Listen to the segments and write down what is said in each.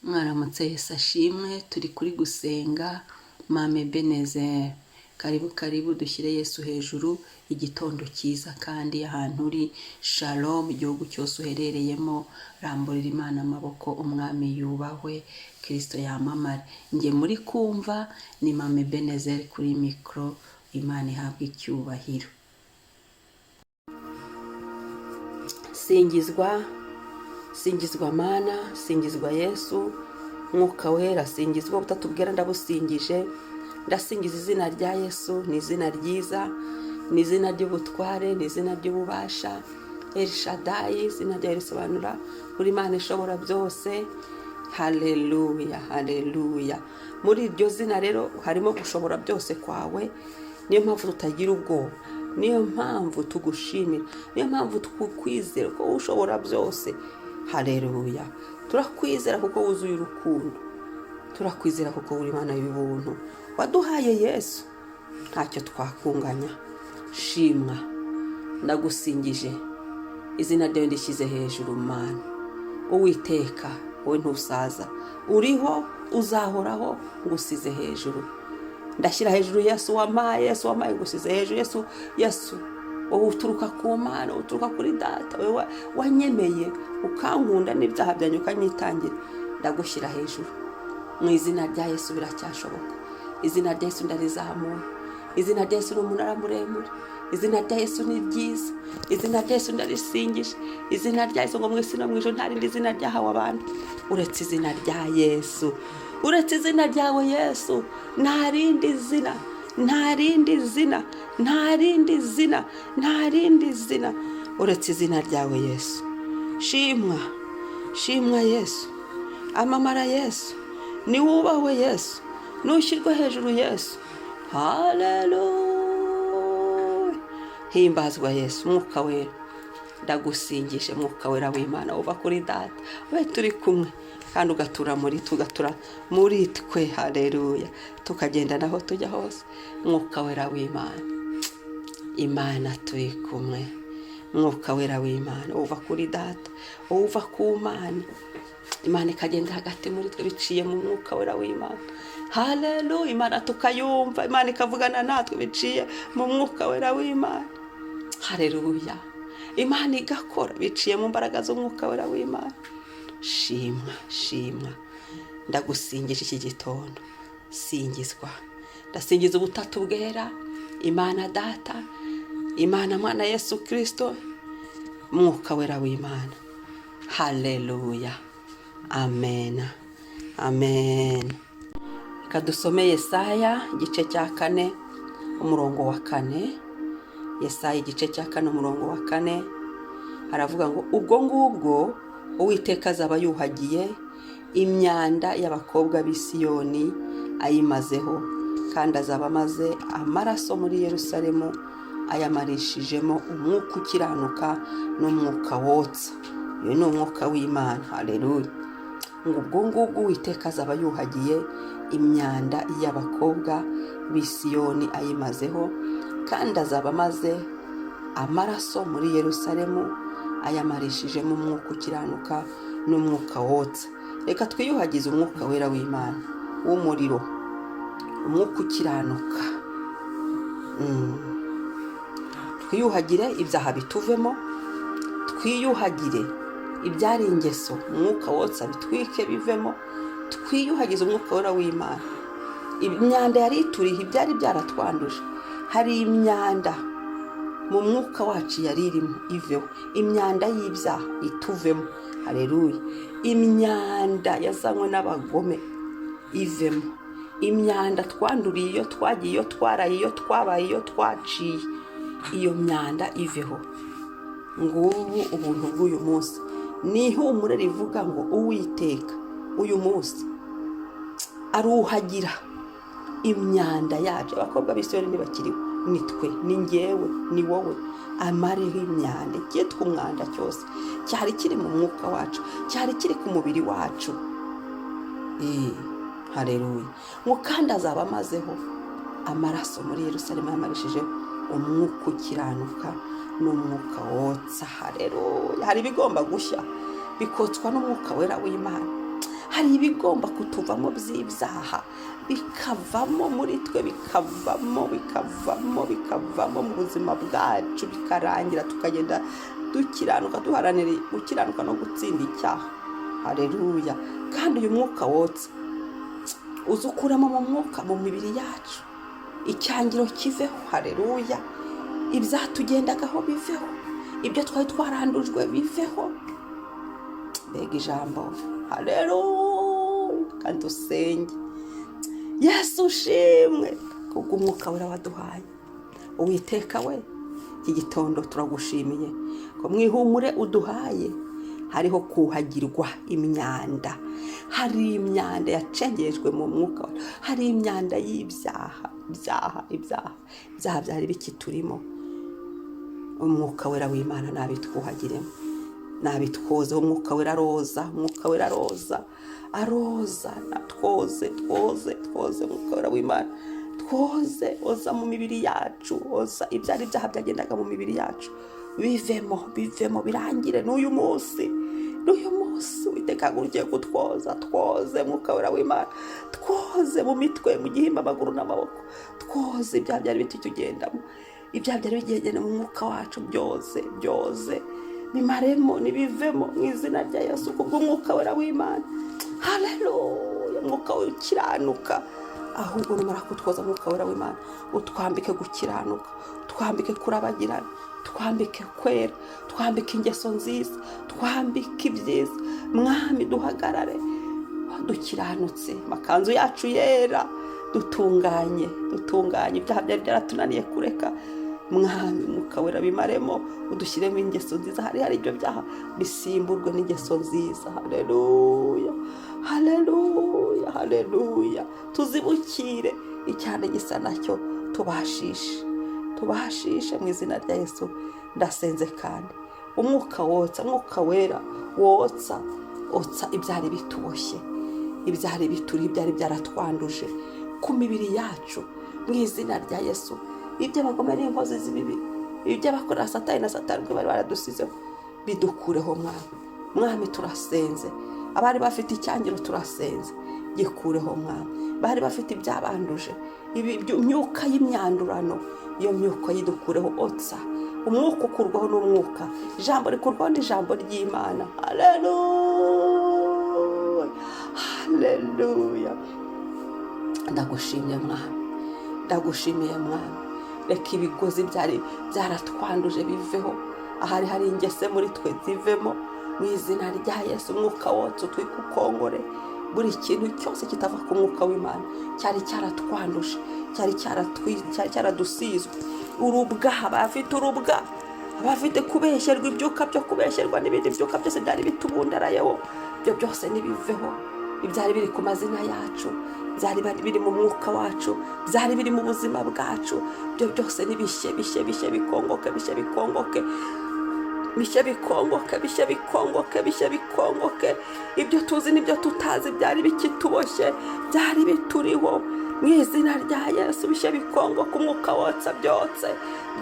Mwaramutse, Yesu ashimwe. Turi kuri gusenga Mame Ebenezer. Karibu, karibu, dushyire Yesu hejuru. Igitondo cyiza kandi ahantu uri, shalom. Igihugu cyose uherereyemo, ramburira Imana amaboko. Umwami yubahwe, Kirisito yamamare. Njye muri kumva ni Mame Ebenezer kuri mikoro. Imana ihabwe icyubahiro. Singizwa, singizwa Mana, singizwa Yesu, Mwuka Wera, singizwa. Ubutatu bwera ndabusingije. Ndasingiza izina rya Yesu. Ni izina ryiza, ni izina ry'ubutware, ni izina ry'ububasha. Elshadayi, izina ryawe risobanura uri Imana ishobora byose. Haleluya, haleluya. Muri iryo zina rero harimo gushobora byose kwawe. Niyo mpamvu tutagira ubwoba, niyo mpamvu tugushimira, niyo mpamvu tukwizera ko ushobora byose. Haleluya. Turakwizera kuko wuzuye urukundo, turakwizera kuko uri Imana y'ubuntu. Waduhaye Yesu, ntacyo twakunganya. Shimwa, ndagusingije, izina ryawe ndishyize hejuru. Mana Uwiteka, wowe ntusaza, uriho, uzahoraho. Ngusize hejuru, ndashyira hejuru Yesu wampaye, Yesu wampaye, ngusize hejuru. Yesu, Yesu, wowe uturuka ku Mana, uturuka kuri Data, wowe wanyemeye ukankunda n'ibyaha byanjye ukanyitangira, ndagushyira hejuru mu izina rya Yesu. Biracyashoboka. Izina rya Yesu ndarizamuye. Izina rya Yesu ni umunara muremure. Izina rya Yesu ni ryiza. Izina rya Yesu ndarisingije. Izina rya Yesu, ngo mu isi no mu ijuru nta rindi zina ryahawe abantu uretse izina rya Yesu, uretse izina ryawe Yesu. Nta rindi zina, nta rindi zina, nta rindi zina, nta rindi zina uretse izina ryawe Yesu. Shimwa, shimwa Yesu, amamara Yesu, niwubahwe Yesu, nushyirwe hejuru Yesu. Haleluya, himbazwa Yesu. Mwuka Wera, ndagusingije. Mwuka Wera w'Imana uva kuri Data, we turi kumwe kandi ugatura muri, tugatura muri twe. Haleluya, tukagenda naho tujya hose. Mwuka Wera w'Imana, Imana turi kumwe. Mwuka Wera w'Imana uva kuri Data, uva ku Mana, Imana ikagenda hagati muri twe biciye mu Mwuka Wera w'Imana. Haleluya, Imana tukayumva, Imana ikavugana natwe biciye mu Mwuka Wera w'Imana. Haleluya, Imana igakora biciye mu mbaraga z'Umwuka Wera w'Imana. Shimwa, shimwa, ndagusingije iki gitondo. Singizwa. Ndasingiza Ubutatu Bwera, Imana Data, Imana Mwana Yesu Kirisito, Mwuka Wera w'Imana. Haleluya, amen, amen. Reka dusome Yesaya igice cya 4, umurongo wa 4. Yesaya igice cya 4, umurongo wa 4, haravuga ngo: "Ubwo ngubwo Uwiteka azaba yuhagiye imyanda y'abakobwa b'i Siyoni ayimazeho, kandi azaba amaze amaraso muri Yerusalemu ayamarishijemo umwuka ukiranuka n'umwuka wotsa." Uyu ni umwuka w'Imana. Haleluya. Ngo ubwo ngubwo Uwiteka azaba yuhagiye imyanda y'abakobwa b'i Siyoni ayimazeho, kandi azaba amaze amaraso muri Yerusalemu ayamarishijemo umwuka ukiranuka n'umwuka wotsa. Reka twiyuhagize Umwuka Wera w'Imana w'umuriro, umwuka ukiranuka. Twiyuhagire ibyaha bituvemo, twiyuhagire ibyari ingeso, umwuka wotsa bitwike bivemo. Twiyuhagize Umwuka Wera w'Imana imyanda yari ituriho, ibyari byaratwanduje. Hari imyanda mu mwuka wacu yari irimo, iveho. Imyanda y'ibyaha ituvemo. Hareruya. Imyanda yazanywe n'abagome ivemo. Imyanda twanduriye iyo twagiye, iyo twaraye, iyo twabaye, iyo twaciye, iyo myanda iveho. Ngubu ubuntu bw'uyu munsi. Ni ihumure rivuga ngo Uwiteka uyu munsi aruhagira imyanda yacu. Abakobwa b'Isiyoni ntibakiriho, ni twe, ni ngewe, ni wowe. Amareho imyanda, icyitwa umwanda cyose cyari kiri mu mwuka wacu, cyari kiri ku mubiri wacu. Hareruya. Ngo kandi azaba amazeho amaraso muri Yerusalemu yamarishije umwuka ukiranuka n'umwuka wotsa. Hareruya. Hari ibigomba gushya bikotswa n'Umwuka Wera w'Imana. Hari Hari ibigomba kutuvamo by'ibyaha, bikavamo muri twe, bikavamo, bikavamo, bikavamo mu buzima bwacu, bikarangira tukagenda dukiranuka, duharanira gukiranuka no gutsinda icyaha. Hareruya! Kandi uyu mwuka wotsa uza ukuramo mu mwuka, mu mibiri yacu, icyangiro kiveho. Hareruya! Ibyatugendagaho biveho, ibyo twari twarandujwe biveho. Mbega ijambo! Hareruya! Kandi usenge. Yesu ushimwe kubw'Umwuka Wera waduhaye. Uwiteka we, iki gitondo turagushimiye ko mu ihumure uduhaye hariho kuhagirwa imyanda. Hari imyanda yacengejwe mu mwuka wacu, hari imyanda y'ibyaha, ibyaha, ibyaha, ibyaha byari bikiturimo. Umwuka Wera w'Imana nabitwuhagiremo, nabitwoze. Umwuka Wera aroza, Umwuka Wera aroza, aroza, natwoze, twoze, twoze. Umwuka Wera w'Imana twoze, oza mu mibiri yacu, oza ibyari ibyaha byagendaga mu mibiri yacu, bivemo, bivemo, birangire n'uyu munsi, n'uyu munsi. Uwiteka ugiye kutwoza, twoze. Mwuka Wera w'Imana, twoze mu mitwe, mu gihimba, amaguru n'amaboko. Twoze ibyaha byari bitugendamo, ibyaha byari bigenda mu mwuka wacu, byoze, byoze, bimaremo, nibivemo mu izina rya Yesu, kubw'Umwuka Wera w'Imana. Haleluya! Umwuka we ukiranuka, ahubwo numara kutwoza, Mwuka Wera w'Imana, utwambike gukiranuka, twambike kurabagirana, twambike kwera, twambike ingeso nziza, twambike ibyiza. Mwami, duhagarare dukiranutse, amakanzu yacu yera, dutunganye, dutunganye. Ibyaha byari byaratunaniye kureka, Mwami, Mwuka Wera bimaremo, udushyiremo ingeso nziza. Hari ibyo byaha bisimburwe n'ingeso nziza. Haleluya, haleluya, haleluya! Tuzibukire icyane gisa nacyo, tubashishe, tubashishe mu izina rya Yesu. Ndasenze kandi umwuka wotsa, Umwuka Wera wotsa, otsa ibyari bituboshye, ibyari bituri, ibyari byaratwanduje ku mibiri yacu mu izina rya Yesu. Iby'abagome n'inkozi z'ibibi, iby'abakorera Satani na Satani ubwo bari baradusizeho, bidukureho, Mwami. Mwami, turasenze. Abari bafite icyangiro, turasenze, gikureho, Mwami. Bari bafite ibyabanduje, imyuka y'imyandurano, iyo myuka yidukureho. Otsa. Umwuka ukurwaho n'umwuka, ijambo rikurwaho n'ijambo ry'Imana. Haleluya, haleluya! Ndagushimye, Mwami, ndagushimiye, Mwami. Reka ibigozi byari byaratwanduje biveho, ahari hari ingese muri twe zivemo mu izina rya Yesu. Umwuka wotsa utwike, ukongore buri kintu cyose kitava ku mwuka w'Imana cyari cyaratwanduje, cyari cyaradusizwe urubwa. Abafite urubwa, abafite kubeshyerwa, ibyuka byo kubeshyerwa n'ibindi byuka byose byari bitubundarayeho, ibyo byose nibiveho. Ibyari biri ku mazina yacu, byari biri mu mwuka wacu, byari biri mu buzima bwacu, ibyo byose nibishye, bishye, bishye, bikongoke, bishye, bikongoke, bishye, bikongoke, bishye, bikongoke, bishye, bikongoke. Ibyo tuzi n'ibyo tutazi byari bikituboshye, byari bituriho, mu izina rya Yesu bishye, bikongoke. Umwuka wotsa byotse,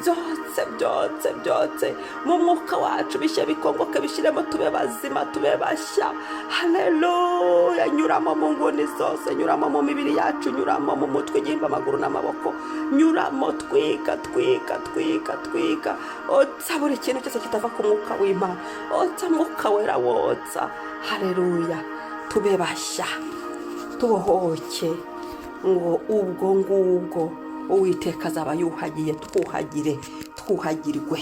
byotse, byotse, byotse mu mwuka wacu, bishye, bikongoke, bishyiremo, tube bazima, tube bashya. Haleluya! Nyuramo mu nguni zose, nyuramo mu mibiri yacu, nyuramo mu mutwe, igihimba, amaguru n'amaboko, nyuramo, twika, twika, twika, twika, otsa buri kintu cyose kitava ku mwuka w'Imana. Otsa, Mwuka Wera wotsa. Haleluya! Tube bashya, tubohoke, ngo ubwo ngubwo Uwiteka azaba yuhagiye. Twuhagire, twuhagirwe,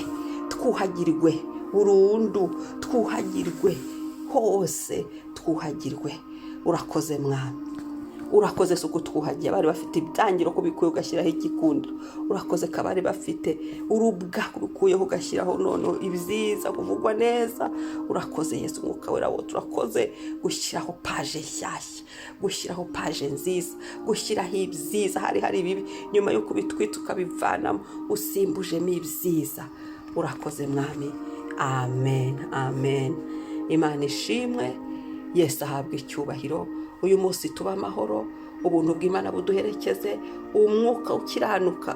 twuhagirwe burundu, twuhagirwe hose, twuhagirwe. Urakoze, Mwami, urakoze. Si uko twuhagiye abari bafite ibyangiro, kubikuye ugashyiraho igikundiro. Urakoze ko abari bafite urubwa, kubikuyeho ugashyiraho noneho ibyiza, kuvugwa neza. Urakoze, Yesu. Umwuka Wera wo, urakoze gushyiraho page nshyashya, gushyiraho page nziza, gushyiraho ibyiza. Hari ibibi, nyuma y'uko ubitwitse ukabivanamo, usimbujemo ibyiza. Urakoze, Mwami. Amen, amen. Imana ishimwe, Yesu ahabwa icyubahiro. Uyu munsi tuba amahoro, ubuntu bw'Imana buduherekeze, umwuka ukiranuka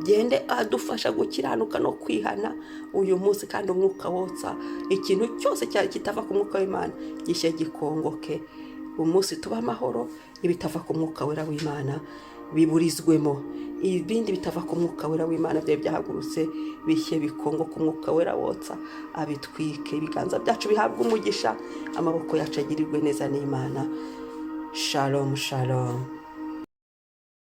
gende adufasha gukiranuka no kwihana uyu munsi. Kandi umwuka wotsa ikintu cyose kitava ku mwuka w'Imana gishye, gikongoke. Umunsi tuba amahoro, ibitava ku Mwuka Wera w'Imana biburizwemo, ibindi bitava ku Mwuka Wera w'Imana byari byahagurutse bishye bikongo ku Mwuka Wera wotsa abitwike. Ibiganza byacu bihabwe umugisha, amaboko yacu agirirwe neza n'Imana. Shalom, shalom.